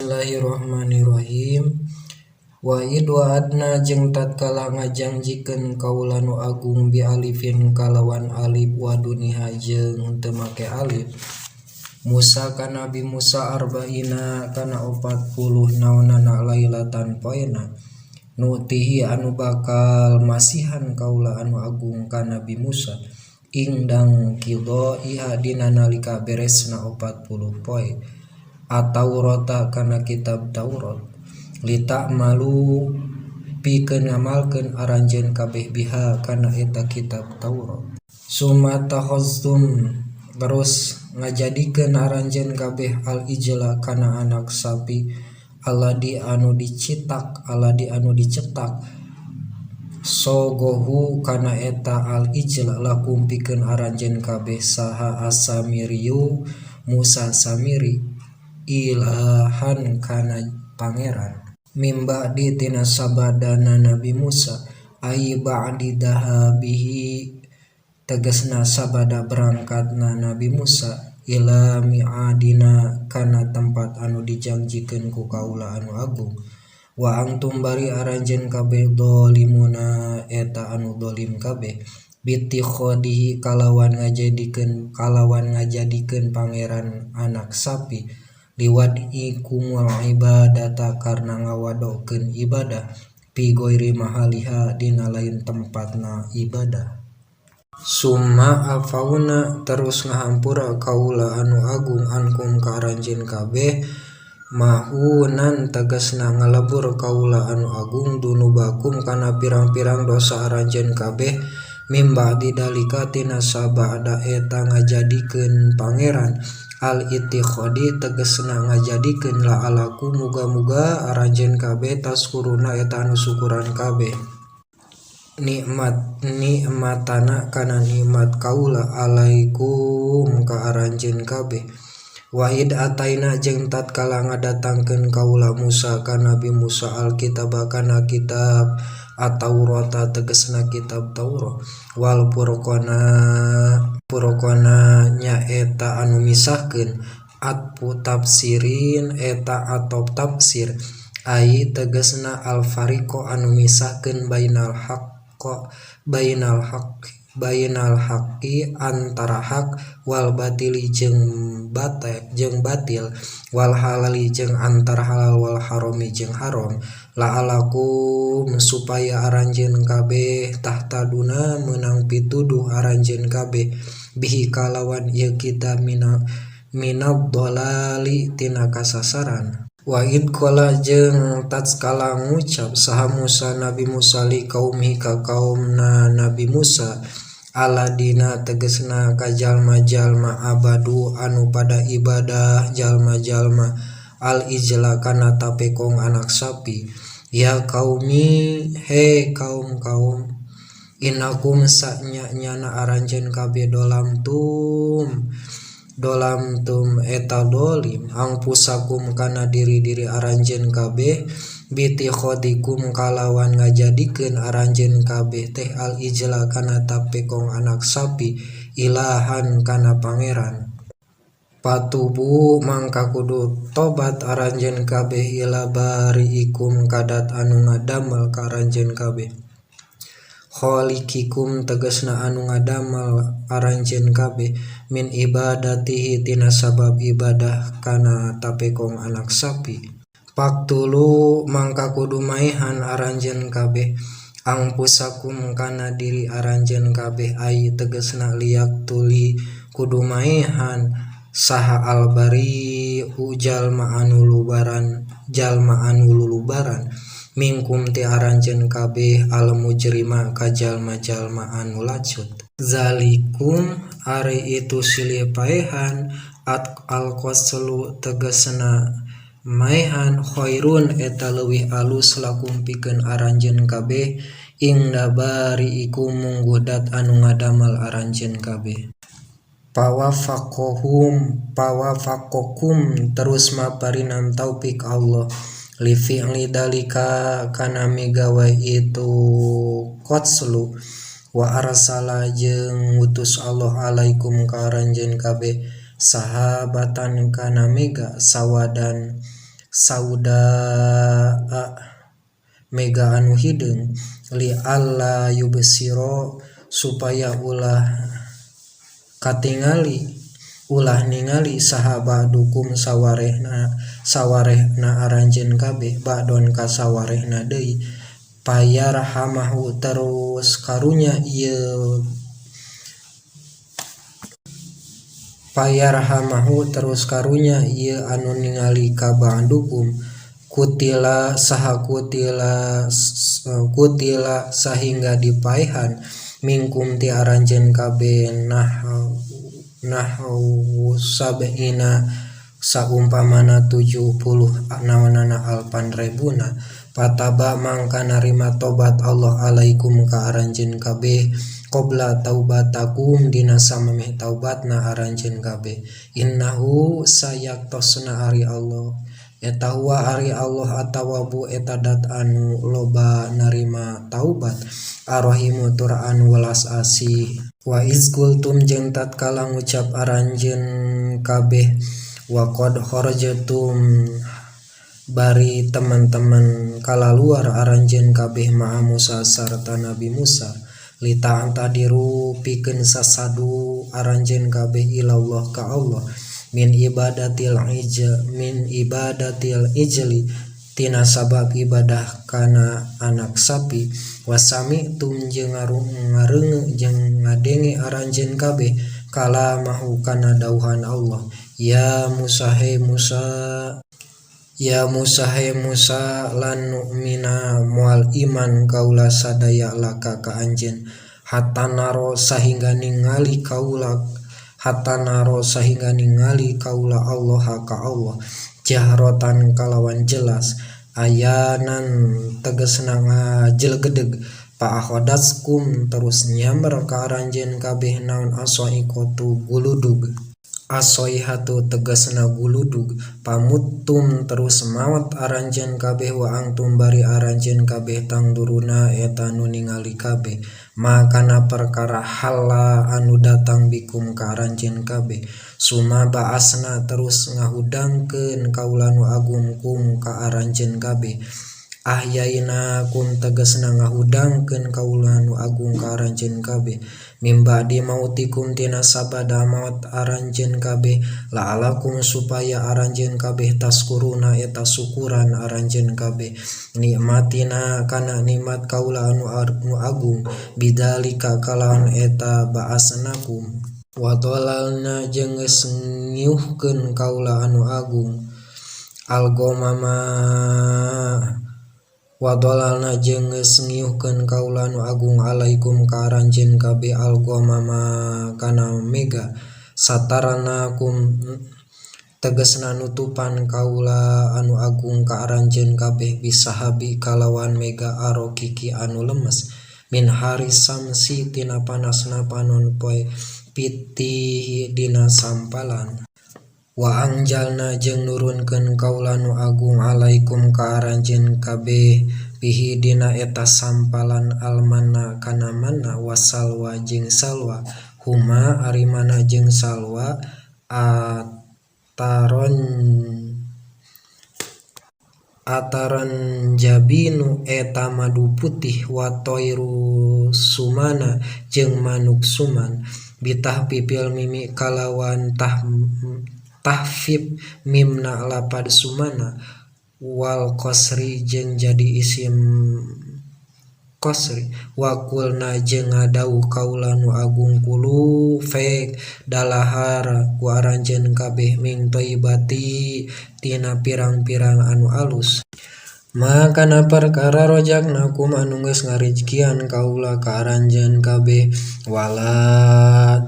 Bismillahirrahmanirrahim. Wa id wa'adna jeung tatkala ngajangjikeun kaula nu agung bi alifin kalawan alif wa duniha jeung teu make alif Musa ka Nabi Musa arba'ina kana 40 naonana lailatan poena nutihi anu bakal masihan kaula anu agung ka Nabi Musa ingdang qidaiha dina nalika beresna 40 poe At-Taurata kana kitab Taurat lita'malu pikeun ngamalkeun aranjeun kabeh biha kana eta kitab Taurat summa takhaztum terus ngajadikeun aranjeun kabeh al-ijla kana anak sapi aladi anu dicitak aladi anu dicetak sogohu kana eta al-ijla lakum pikeun aranjeun kabeh saha as-samiriyu Musa Samiri ilahan kana pangeran mim ba'di tina sabadana Nabi Musa ai ba'di dahabihi tegasna sabada berangkatna Nabi Musa ila mi'adina kana tempat anu dijangjikeun ku kaula anu agung wa antum bari aranjeun kabeh dolimuna eta anu dolim kabeh bittikhodihi kalawan ngajadikeun pangeran anak sapi liwad'ikumul ibadata karna ngawadokeun ibadah fi ghairi mahaliha dina lain tempatna ibadah summa afauna terus ngahampura kaula anu agung ankum ka aranjeun kabeh mahunan tegasna ngalebur kaula anu agung dunubakum kana pirang-pirang dosa aranjeun kabeh mim ba'di dalika tina sabada eta ngajadikeun pangeran al-ittikhadi tegasna ngajadikeun la'alakum muga-muga aranjeun kabeh taskuruna eta anu syukuran kabeh nikmat nikmatana kana nikmat kaula alaikum ka aranjeun kabeh wa id ataina jeung tatkala ngadatangkeun kaula Musa ka Nabi Musa alkitab kana kitab at-Taurata tegasna kitab Taurat wal furqana furqana nyaeta anu misahkeun atfu tafsirin eta atop tafsir ai tegasna al fariqo anu misahkeun bainal haqqo bainal haqq bainal haqqi antara hak wal batili jeung batil wal halali jeung antara halal wal harami jeung haram la'alakum supaya aranjeun kabeh tahtaduna meunang pituduh aranjeun kabeh bihi kalawan ieu kitab minad dhalali tina kasasaran wa id qala jeung tatkala ngucap saha Musa Nabi Musa li kaumihi ka kaumna Nabi Musa aladina tegasna ka jalma-jalma abadu anu pada ibadah jalma-jalma al-ijla kana tapekong anak sapi ya kaumi he kaum-kaum innakum sanya-nyana aranjeun kabeh dolam tum eta dolim angpusakum kana diri-diri aranjeun kabeh bitikhodikum kalawan ngajadikeun aranjeun kabeh teh al ijla kana tapekong anak sapi ilahan kana pangeran patubu mangka kudu tobat aranjeun kabeh ila bariikum kadat anu ngadamel ka aranjeun kabeh khaliqikum tegasna anu ngadamel aranjeun kabeh min ibadatihi tina sabab ibadah kana tapekong anak sapi paktulu mangka kudu maehan aranjeun kabeh angpusakum kana diri aranjeun kabeh ai tegasna liak tuli kudu maehan saha albari jalma anu lulubaran mingkum ti aranjeun kabeh al mujrima ka jalma-jalma anu lacut zalikum ari itu silih paehan at alqaslu tegasna maehan khairun eta leuwih alus lakum pikeun aranjeun kabeh ingda bariikum mungguh dat anu ngadamel aranjeun kabeh pawafaqakum terus maparinan taufik Allah li fi'li dalika kana migawe itu qatslu wa arsala jeung ngutus Allah alaikum ka aranjeun kabeh sahabatan kana mega sawadan Saudaa mega anu hideung li alla yubsiro supaya ulah katingali ulah ningali saha ba'dukum sawarehna aranjeun kabeh ba'don ka sawarehna deui payarhamahu terus karunya ieu payarhamahu terus karunya ieu anu ningali ka ba'dukum kutila saha kutila kutila sahingga dipaehan mingkum ti aranjeun kabeh nahwu sab'ina saumpamana 70 naonana alpan rebuna pataba mangka narima tobat Allah alaikum ka aranjeun kabeh qabla taubatakum dina samemeh taubatna aranjeun kabeh innahu sayaktosna ari Allah eta huwa ari Allah atawabu eta dat anu loba narima taubat arrahimu tur anu welas asih wa iz qultum jeung tatkala ngucap aranjeun kabeh wa qad kharajtum bari teman-teman kalaluar aranjeun kabeh ma'a Musa sarta Nabi Musa li ta'tadiru pikeun sasadu aranjeun kabeh ilallah ka Allah min ibadatil ijli tina sabab ibadah kana anak sapi wasami tum jeung ngareungeung jeung ngadenge aranjeun kabeh kalamahu kana dauhan Allah ya Musa he Musa ya Musa he Musa lan nu'mina moal iman kaula sadaya laka ka anjeun hatta naro sahingga ningali kaula hatta naro sahingga ningali kaula Allah ka Allah jahrotan kalawan jelas ayanan tegesna ngajelegedeg fa akhodatskum terus nyamber ka aranjeun kabeh naon asaiqatu guludug asoihatu tegesna guludug pamuttum terus maot aranjeun kabeh wa angtum bari aranjeun kabeh tangduruna eta nu ningali kabeh makana perkara halla anu datang bikum ka aranjeun kabeh suma ba'asna terus ngahudangkeun kaula nu agung kum ka aranjeun kabeh ahyaina kum tegesna ngahudangkeun kaula nu agung ka aranjeun kabeh mim ba'di mautikum tina sabada maot aranjeun kabeh la'alakum supaya aranjeun kabeh taskuruna eta syukuran aranjeun kabeh nikmatina kana nikmat kaula anu agung bidzalika kalawan eta ba'asnakum wa dhalalna jeung geus ngiuhkeun kaula anu agung al-ghamama wa dhalalna jeung geus ngiuhkeun kaula nu agung alaikum ka aranjeun kabeh al-ghamama kana mega satarnakum tegesna nutupan kaula anu agung ka aranjeun kabeh bisahabi kalawan mega arokiki anu lemes min haris samsi tina panasna panon poe pitih dina sampalan wa angjalna jeung nurunkeun kaula nu agung alaikum ka aranjeun kabeh bihi dina eta sampalan almanna kana manna wasalwa jeung salwa huma ari mana jeung salwa ataran jabinu eta madu putih wa toiru sumana jeung manuk suman bitahfifil mimi kalawan tahfif mimna lapad sumana wal qasri jeung jadi isim qasri wa qulna jeung ngadauh kaula nu agung kulu fek dalahar ku aranjeun kabeh min thayyibati tina pirang-pirang anu alus makana perkara rojaknakum anu geus ngarijkian kaula ka aranjeun kabeh wala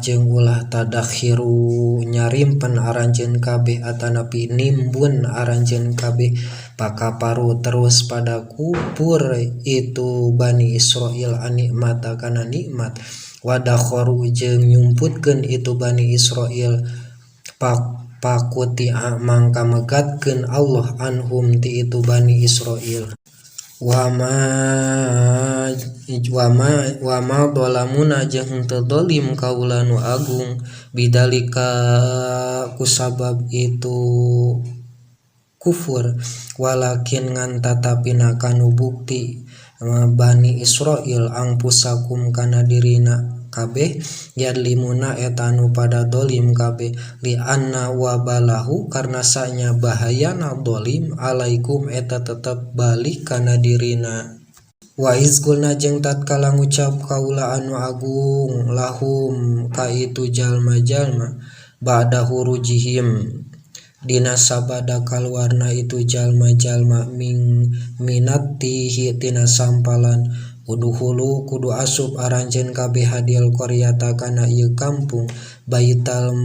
jeung ulah tadakhiru nyarimpen aranjeun kabeh atanapi nimbun aranjeun kabeh pakaparu terus pada kupur itu Bani Israil anikmata kana nikmat wadakharu jeung nyumputkeun itu Bani Israil pakutia mangka megatkeun Allah anhum ti itu Bani Israil wama dolamuna jeung henteu dolim kaula nu agung bidalika kusabab itu kufur walakin ngan tatapina kanu bukti Bani Israil angpusakum kana dirina kabeh yadlimuna eta anu pada dolim kabeh li anna wabalahu karna sanya bahayana dolim alaikum eta tetep balik kana dirina. Wa iz qulna jeung tatkala ngucap kaula anu agung lahum ka itu jalma-jalma ba'da hurujihim dina sabada kaluarna itu jalma-jalma minatihi tina sampalan udhulu kudu asup aranjeun kabeh hadil qaryata kana ieu kampung Baitul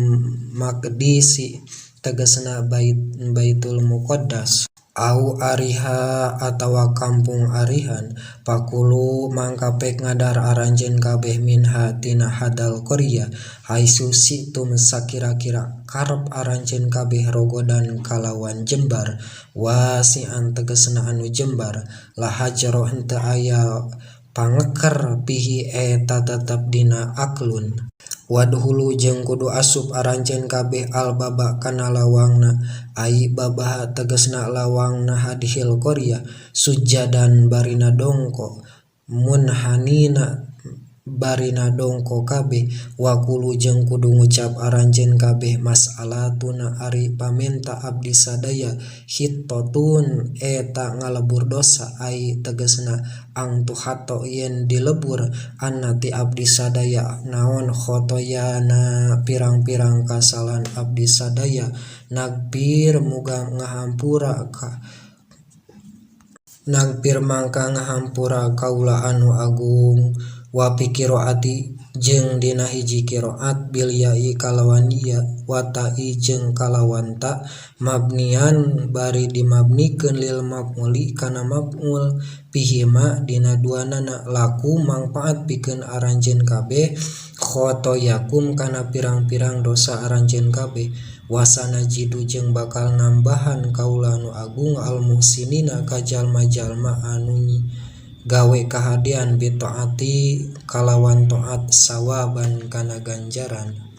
Maqdisi tegasna Baitul Muqaddas au ariha atawa kampung arihan pakulu mangka pek ngadar aranjeun kabeh minha tina hadal qaryah haitsu situm sakira-kira karep aranjeun kabeh rogodan kalawan jembar wasian tegasna anu jembar la hajro henteu aya pangeker pihi eta tetep dina aklun. Wadhulu jeung kudu asup aranjeun kabeh albaba kana lawangna ai babaha tegasna lawangna hadhil qaryah sujadan barina dongko munhanina barina dongko kabeh waqulu jeung kudu ngucap aranjeun kabeh mas'alatuna ari pamenta abdi sadaya hittatun eta ngalebur dosa ai tegasna angtuhato yen dilebur anna ti abdi sadaya naon khotoyana pirang-pirang kasalahan abdi sadaya nagpir muga ngahampura ka nagpir mangka ngahampura kaula anu agung. Wa fi qiraati jeung dina hiji qiraat bil ya'i kalawan ya wa ta'i jeung kalawan ta mabnian bari dimabnikeun lil maf'uli kana maf'ul fihima dina duanana laku mangfaat pikeun aranjeun kabeh khotoyakum kana pirang-pirang dosa aranjeun kabeh wasanajidu jeung bakal nambahan kaula nu agung al muhsinina ka jalma-jalma anu gawe kahadean bitaati kalawan taat sawaban kana ganjaran.